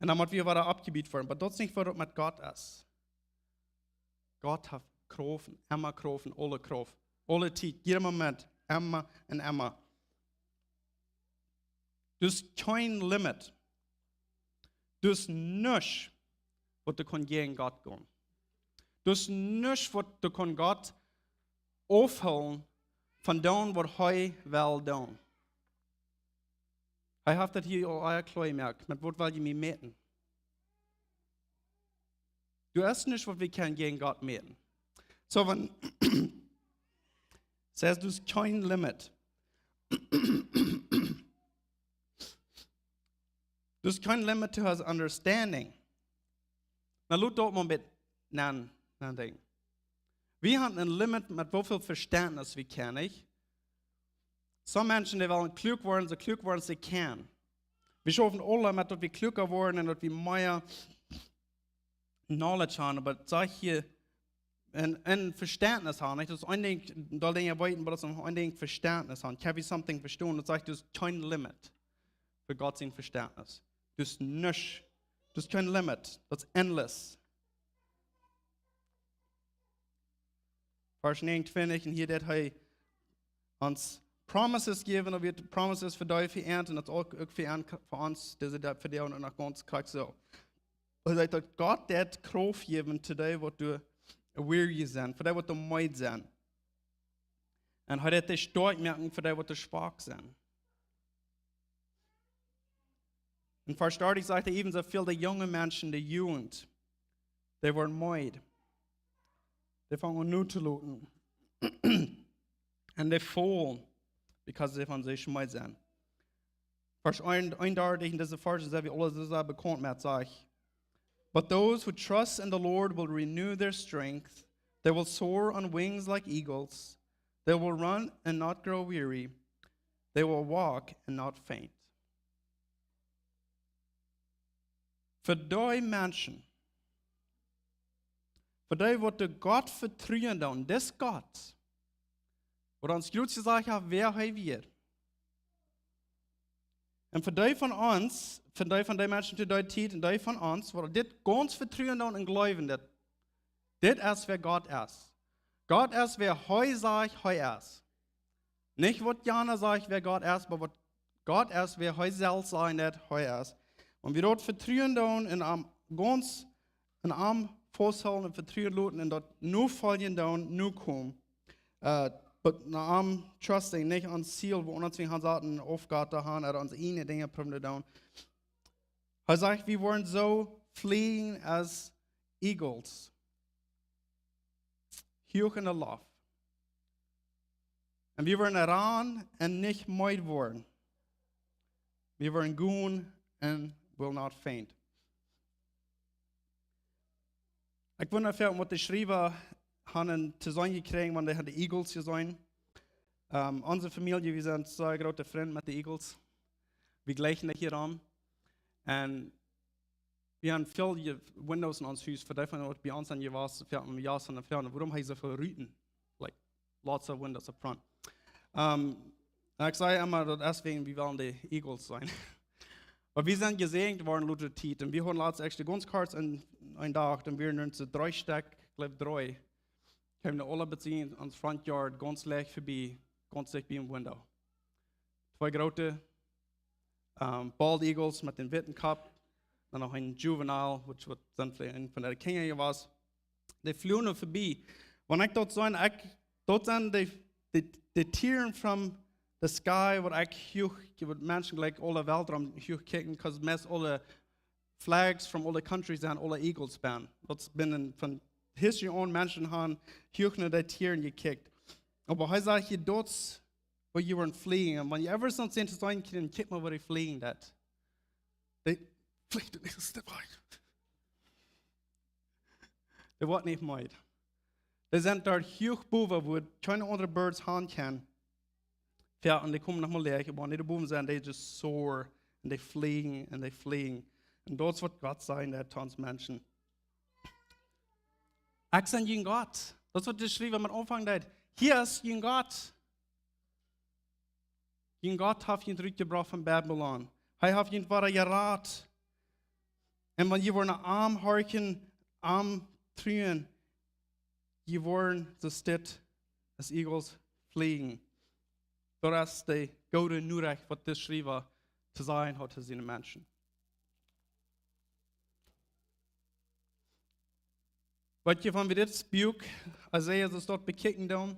Un dan motten wie wada oppjebut woaren. Oba daut es nich, waut daut met Gott es. Gott haft Krauft, emma Krauft, aule Krauft, aule Tiet, jieda Moment, emma un emma. Doa es kjeen limit. Doa es nuscht, waut doa kaun jäajen Gott gonen. Doa es nuscht, waut doa kaun Gott aufhoolen von doonen, waut hee well doonen. Hee haft daut hia aul kloa jemoakt. Met waut well jie mie mäten? Doa es nuscht, waut wie kjennen jäajen Gott mäten. So, wan, says, doa es kjeen limit. Doa es kjeen limit to his understanding. Nu, lot daut mol een bät no, nodenkjen. Wie haben een limit, met woo väl Vestentnis wie kjennen, nich? Some Menschen, dee wellen kluak woaren, soo kluak woaren aus see kjennen. Wie schaufen aule met, daut wie kluaka woaren un daut wie mea knowledge haben, oba daut sajcht hia een, een Vestentnis haben, nich? Daut es een Dinkj, daut Dinja weeten, oba daut es noch een Dinkj Vestentnis haben. Can be something vestonen, daut sajcht, doa es kjeen limit fa Gott sien Vestentnis. Doa es nuscht, doa es kjeen limit, daut es endless. Varsch negenuntwintich, un hia deit hee ons promises jäwen, daut wie promises fa dee, fa an, un daut uk, uk fa an, fa ons, dise Tiet, fa dee un noch gaunz krakjt soo. Hee sajcht, daut Gott deit Krauft jäwen to dee, waut doa weary sent, fa dee, waut doa meed sent. Un hee deit stoakj moaken fa dee, waut doa schwak sent. En Varsch dartich sajcht hee: "Even soo feel de junge Menschen, de Jugend, dee woaren meed. Dee fangen aun notoloten. Un dee faulen, because dee von sikj meed sent." Varsch een, eenundartich, en dise Varsch sent wie aule sea bekaunt met, sajcht: "But those who trust in the Lord will renew their strength. They will soar on wings like eagles. They will run and not grow weary. They will walk and not faint." Fa dee Menschen, fa dee, waut dee Gott vetruen doonen, dis Gott, waut ons groot jesajcht haft, wäa hee wia. Un fa dee von ons, fa dee von dee Menschen to dee Tiet un dee von ons, waut dit gaunz vetruen doonen un jleewen, daut dit es, wäa Gott es. Gott es, wäa hee sajcht, hee es. Nich waut jana sajcht, wäa Gott es, oba waut Gott es, wäa hee selfst sajcht, daut hee es. Wan wie daut vetruen doonen un am gaunz, un am fausthoolen un vetruen loten un daut nofoljen doonen, nokomen. Uh, but no am trusting, nich aun Ziel, wua ons wie han saten, Aufgoda han, ooda onse ieejne Dinja proowen to doonen. Hee sajcht, wie woaren soo fliegen as eagles. Huach en de Loft. Un wie woaren rannen un nich meed woaren. Wie woaren gonen un will not faint. Ekj wunda, waut de Schriewa hauden to seenen jekjräajen, wan dee hauden de eagles jeseenen. Um, onse Famielje, wie sent sea groote Frind met de eagles. Wie jleichen daut hia aun. Un wie haben väl je-, Windows en ons Hus, fa dee von waut bie ons aun jewast, fa een Joa aun de Froag, wuarom hee soo väl Ruten? Like, lots of windows up front. Um, un ekj saj emma, daut es wäajen, wie wellen de Eagles sennen. Oba wie sent jesäajent worden, lota Tiet. Un wie hauden latst actually gaunz kort een, een Dach, un wie wieren ons dree Stekj, ekj jleew dree, kjeemen de aule bie ons front yard, gaunz leicht verbie, gaunz dicht bie een Window. Twee groote, um, bald Eagles met dän witten Kopp. Dan noch een Juvenile, which woat dan veleicht een von de Kjinja jewast. Dee fluagen verbie. Wan ekj daut sach, ekj, daut sent de, de, de Tieren from the sky, waut ekj huach, waut Menschen jlikj aule Welt rom huach kjikjen, 'cause meist aule flags from aule countries sent aule Eagles been. Daut es binnen von history aun, Menschen haben huach no dee Tieren jekjikjt. Oba hee sajcht hia, daut es where you were fleeing. Un wan jie ever soont seenen to seenen kjennen, kjikj mol woo dee fleejen deit. Dee fleejen nich, daut es de Wahrheit. Dee woaren nich meed. Dee sent doa huach bowen, wua kjeene aundre Birds han kjennen. Jo, un dee komen noch mol leeg, oba wan dee doa bowen sent, dee just soar, un dee fleejen, un dee fleejen. Un daut es waut Gott sajen deit to ons Menschen. Ekj sie jun Gott. Daut es waut de Schriewa aum Aunfank deed. Hia es jun Gott. Jun Gott haft junt rutjebrocht von Babylon. Hee haft junt wada jerat. Un wan jie woaren no am horchen, am truen, jie woaren soo stell aus Eagles fleejen. Daut es de goode Norecht, waut de Schriewa to sajen haud to siene Menschen. Weet jie, wan wie dit Buak, Jesaja, soo daut bekjikjen doonen,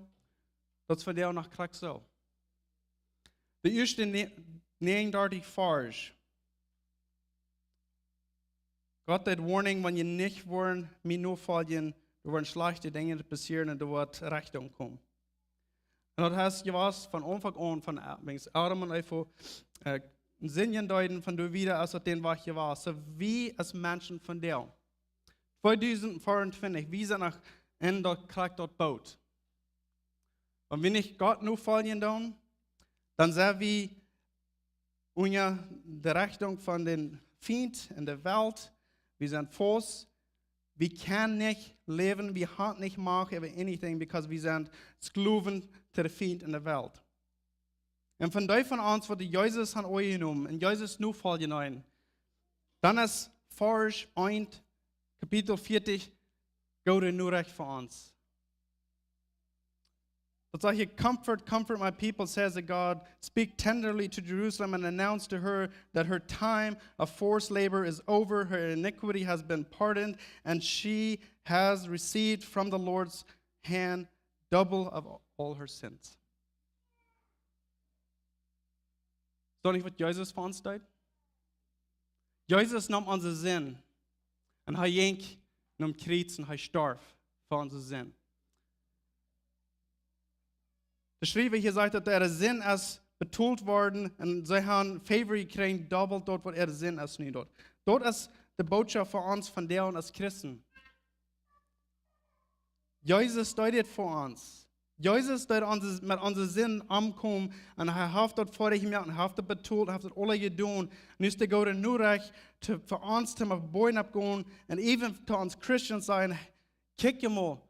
daut es fa die noch krakjt soo. De ieeschte ne-, näajenundartich Varsch. Gott deed warning, wan jie nich woaren mie nofoljen, doa woaren schlajchte Dinja passieren un doa woat Rechtunk komen. Un daut es jewast von Aunfank aun, von A-, wäajen Adam un Eva, äh, Sind deeden, von doa wieda es daut dän Wajch jewast. Soo wie aus Menschen vondoag. Tweedusent veeauntwintich, wie sent noch en daut, krakjt daut Boot. Wan wie nich Gott nofoljen doonen, dan sent wie unja de Rechtunk von dän Fient en de Welt. Wie sent faust. Wie kjennen nich läwen, wie haben nich Macht over anything, because wie sent Sklowen to de Fient en de Welt. Un von dee von ons, waut de Jesus haben aunjenomen un Jesus nofoljen, dan es Varsch eent, Kapitel vieetich, goode Norecht fa ons. Daut sajcht hia: "Comfort, comfort my people," says the God. "Speak tenderly to Jerusalem and announce to her that her time of forced labor is over. Her iniquity has been pardoned, and she has received from the Lord's hand double of all her sins." Es daut nich waut Jesus fa ons deed? Jesus neem onse Sind un hee jinkj nom Kjriez un hee storf fa onse Sind. De Schriewa hia sajcht, daut äare Sind es betolt worden un see haben Favor jekjräajen, dobbelt daut, waut äare Sind es nu doa. Daut es de Bootschoft fa ons vondoag aus Christen. Jesus deed dit fa ons. Jesus deed onse, met onse Sind aunkomen un hee haft daut fa ons jemoakt un hee haft daut betolt, hee haft daut aules jedonen. Nu es de goode Norecht to, fa ons to mol bowen oppgonen un even to ons Christen sajen: "Kjikj mol,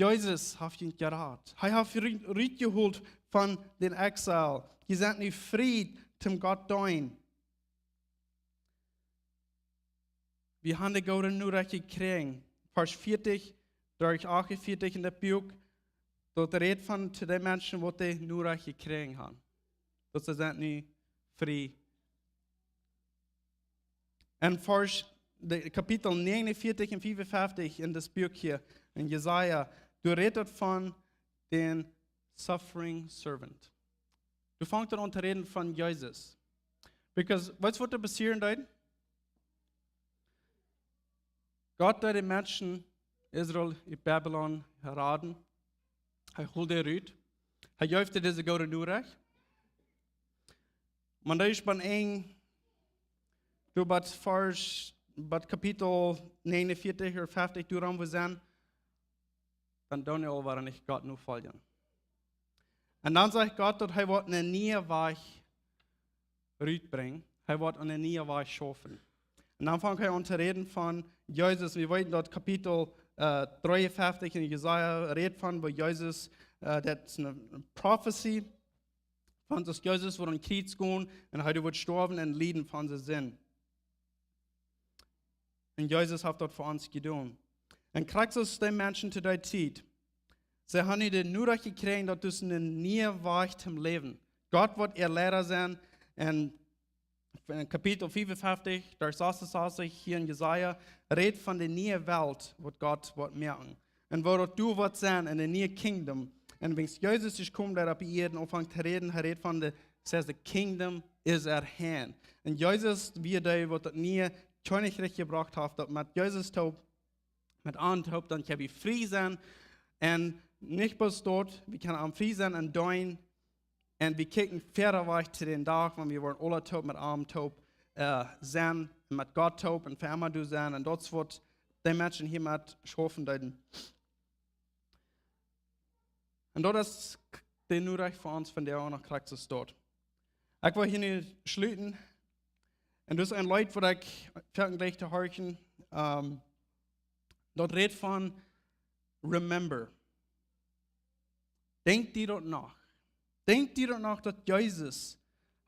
Jesus haft junt jerat. Hee haft junt rut-, rutjehoolt von dän Exil. Jie sent nu frie toom Gott deenen." Wie haben de goode Norecht jekjräajen. Varsch vieetich derch achtunvieetich en daut Buak, daut rät von to de Menschen, waut de Norecht jekjräajen haben. Daut see sent nu frie. En Varsch, de Kapitel näajenunvieetich un fiefunfeftich en daut Buak hia, en Jesaja, doa rät daut von dän suffering servant. Doa fangt et aun to räden von Jesus. Because, weetst waut doa passieren deed? Gott deed de Menschen Israel ut Babylon raden. Hee hold dee rut. Hee jeef dee dise goode Norecht. Oba dan es bie een, doa bie Varsch, bie Kapitel näajenunvieetich ooda fieftich, doa rom wie sent, dan doonen dee aul wada nich Gott nofoljen. Un dan sajcht Gott, daut hee woat een nieen Wajch rutbrinjen. Hee woat een nieen Wajch schaufen. Un dan fangt hee aun to räden von Jesus. Wie weeten daut Kapitel äh, dreeunfeftich en Jesaja rät von, woo Jesus, äh, daut es eene Profezie von daut Jesus woat aum Kjriez gonen un hee woat stoawen un lieden fa onse Sind. Un Jesus haft daut fa ons jedonen. Un krakjt soo aus dee Menschen to dee Tiet, see haben nu de Norecht jekjräajen, daut es een niea Wajch toom Läwen. Gott woat äa Leida sennen. Un en Kapitel fiefenfeftich, Varsch sasunsastich, hia en Jesaja, rät von de niee Welt, waut Gott woat moaken. Un woo daut doa woat sennen en de niee Kingdom. Un wan Jesus es jekomen, doa opp de Ieed, un aunfangt to räden, hee rät von de, says, the kingdom is at hand. Un Jesus, wia dee, waut daut niee Kjennichrikj jebrocht haft, daut met Jesus toop, met am toop, dan kjenn wie frie sennen. Un nich bloos daut, wie kjennen am frie sennen un deenen. Un wie kjikjen wieda wajch to dän Dach, wan wie woaren aula toop met am toop äh, sennen, met Gott toop un fa emma doa sennen. Un daut es waut dee Menschen hia met schaufen deeden. Un daut es k-, de Norecht fa ons von dee aun Christus doa. Ekj well hia nu schluten. Un daut es een Leet, waut ekj foaken jlikj to horchen. Ähm, daut rät von remember. Denkj die daut noch? Denkj die daut noch, daut Jesus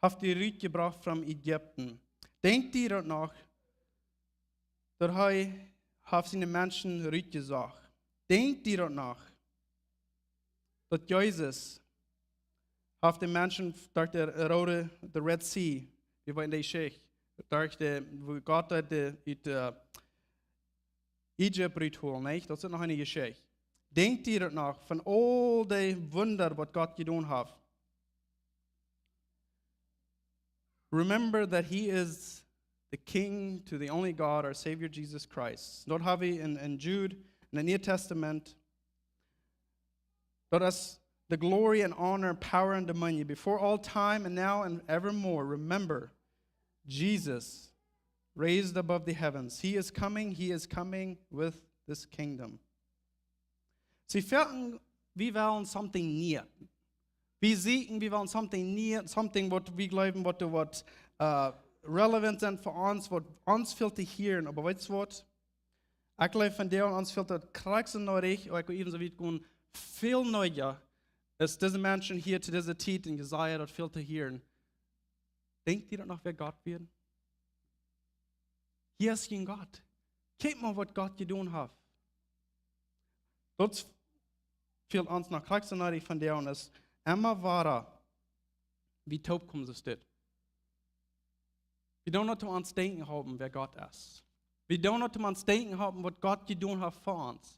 haft die rutjebrocht von Ägipten? Denkj die daut noch, daut hee haft siene Menschen rutjesocht? Denkj die daut noch, daut Jesus haft de Menschen derch de Roode, de Red Sea, wie wie en de Jeschicht, derch de, woo Gott dee ut de Ägipten rutholen, nich? Daut es noch eene Jeschicht. Denkj die daut noch von aul de Wunda, waut Gott jedonen haft? Remember that he is the king to the only God, our Savior Jesus Christ. Daut hab wie en, en Jude, en daut Niee Tastament. Daut es the glory and honor, power and dominion before all time and now and evermore. Remember, Jesus raised above the heavens. He is coming, he is coming with this kingdom. See, foaken, wie wellen something new. Wie sieekjen, wie wellen something new, something waut wie jleewen, waut, waut äh, relevant es fa ons, waut ons fält to hieren. Oba weetst waut? Ekj jleew von dee aun ons fält daut krakjt soo needich, oba ekj well äwent soo wiet gonen, väl neediger es dise Menschen hia to dise Tiet en Jesaja daut fält to hieren. Denkj die daut noch, wäa Gott wia? Hia es jun Gott. Kjikj mol, waut Gott jedonen haft. Daut fält ons noch krakjt soo needich von dee aun es emma wada, wie toopkomen soo steit. Wie doonen daut to ons denkjen haben, wäa Gott es. Wie doonen daut to ons denkjen haben, waut Gott jedonen haft fa ons.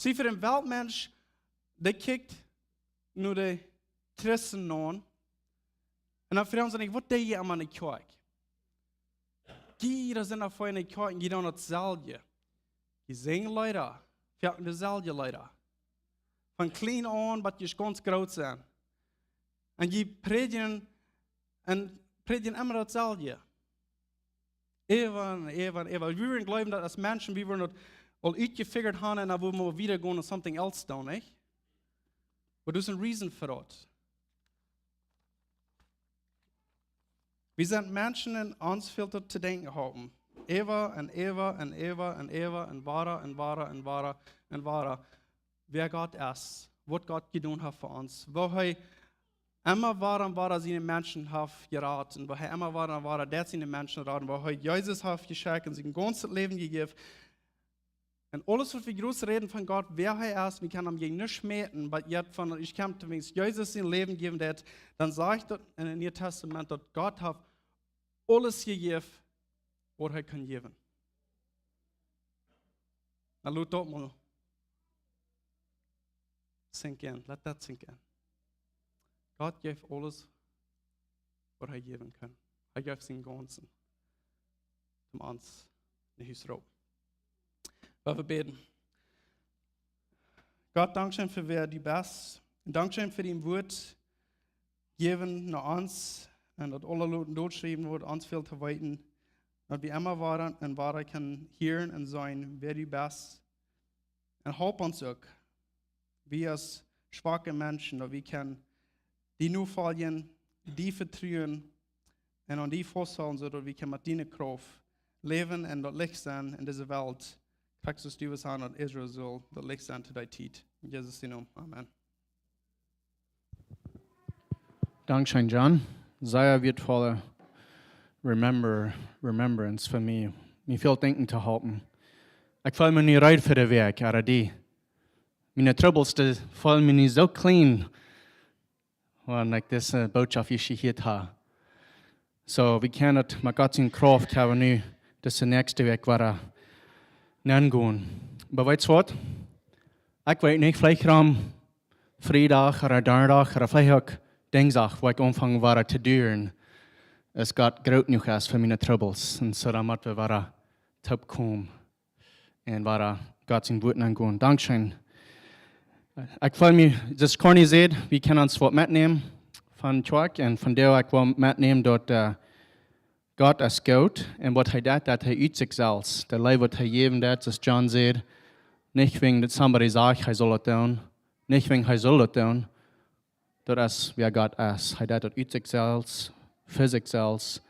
See, fa dän Weltmensch, dee kjikjt no de Christen aun. Un dan froagen see nich, waut doo jie emma en de Kjoakj? Jie, daut sent noch fa en de Kjoakj, jie doonen daut selwje. Jie sinjen Leeda, foaken de selwje Leeda. Von kjlien aun, bat jie gaunz groot sent. Un jie prädjen, un prädjen emma daut selwje. Äwa un äwa un äwa. Wie wudden jleewen, daut aus Menschen, wie wudden daut aul utjefigurt haben un dan wudden wie wieda gonen un something else doonen, nich? Oba doa es een reason fa daut. Wie sent Menschen un ons fält daut to denkjen haben. Äwa un äwa un äwa un äwa un wada un wada un wada un wada. Wäa Gott es, waut Gott jedonen haft fa ons. Woo hee emma wada un wada siene Menschen haft jerat un woo hee emma wada un wada deit siene Menschen raden, woo hee Jesus haft jeschekjt un sien gaunzet Läwen jejäft. Un aules, waut wie groot räden von Gott, wäa hee es, wie kjennen am jäajen nuscht mäten, oba jie haben von, ekj kaun toom Biespel Jesus sien Läwen jäwen, daut, dan sajcht daut en daut Niee Tastament, daut Gott haft aules jejäft, waut hee kunn jäwen. Na, lot daut mol sink in. Let that sink in. Gott jeef aules, waut hee jäwen kunn. Hee jeef sien Gaunzet, om ons no Hus to ropen. Lot ons bäden. Gott, dankscheen fa wäa du best. Un dankscheen fa dien Wuat jäwen no ons. Un daut aule loten doa schriewen, waut ons fält to weeten. Daut wie emma wada un wada kjennen hieren un seenen, wäa du best. Un halp ons uk, wie aus schwake Menschen, daut wie kjennen die nofoljen, die vetruen un aun die fausthoolen, soo daut wie kjennen met diene Krauft läwen un daut Licht sennen en dise Welt. Krakjt soo aus du west han daut Israel sull daut Licht sennen to dee Tiet. En Jesus sien Nomen. Amen. Dankscheen, John. Sea wieetvolle Remember, Remembrance fa mie. Mie väl denkjen to halpen. Ekj feel mie nu reed fa de Wäakj, oba dee. Miene Trubbels, dee feelen mie nu soo kjlien, wan ekj dise Bootschoft jehieet ha. Soo, wie kjennen daut met Gott siene Krauft kjennen wie nu dise näakjste Wäakj wada nengonen. Oba weetst waut? Ekj weet nich, veleicht rom Friedach ooda Donnadach ooda veleicht uk Dinjsdach, wua ekj aunfang wada to dieren, es Gott groot jenuach es fa miene Trubbels. Un soo dan mott wie wada toopkomen un wada Gott sien Wuat nengonen. Dankscheen. Ekj feel mie, soo aus Corny säd, wie kjennen ons waut metnämen von Kjoakj un von doa ekj well metnämen daut, äh, Gott es goot un waut hee deit, daut hee ut sikj selfst, de Leew waut hee jäwen deit, soo aus John säd, nich wäajen daut somebody sajcht, hee saul daut doonen, nich wäajen hee saul daut doonen, daut es wäa Gott es. Hee deit daut ut sikj selfst, fa sikj selfst,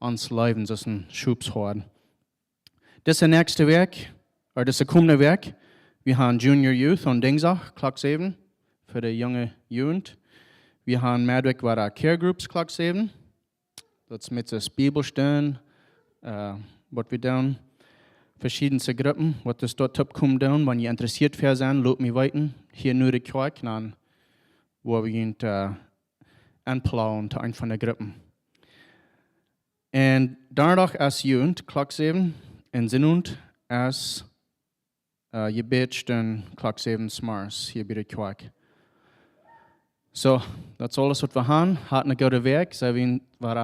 ons Läwen soo aus een Schopshoad. Dise näakjste Wäakj, ooda dise komende Wäakj, wie han Junior Youth aun Dinjsdach, Klock säwen, fa de junge Jugend. Wie han Meddwäakj wada Care Groups, Klock säwen. Daut es met soo Bibelstunden, äh, waut wie doonen. Veschiedne Gruppen, waut es doa toopkomen doonen. Wan jie interessieet wäa sent, lot mie weeten. Hia en de Kjoakj, dan woa wie junt, äh, enplauen to eent von de Gruppen. Un Donnadach es Jugend, Klock säwen, un Sinnowent es, äh, Jebäd, dan Klock säwen zemorjes hia bie de Kjoakj. Soo, daut es aules waut wie han. Hat eene goode Wäakj, seen wie wada.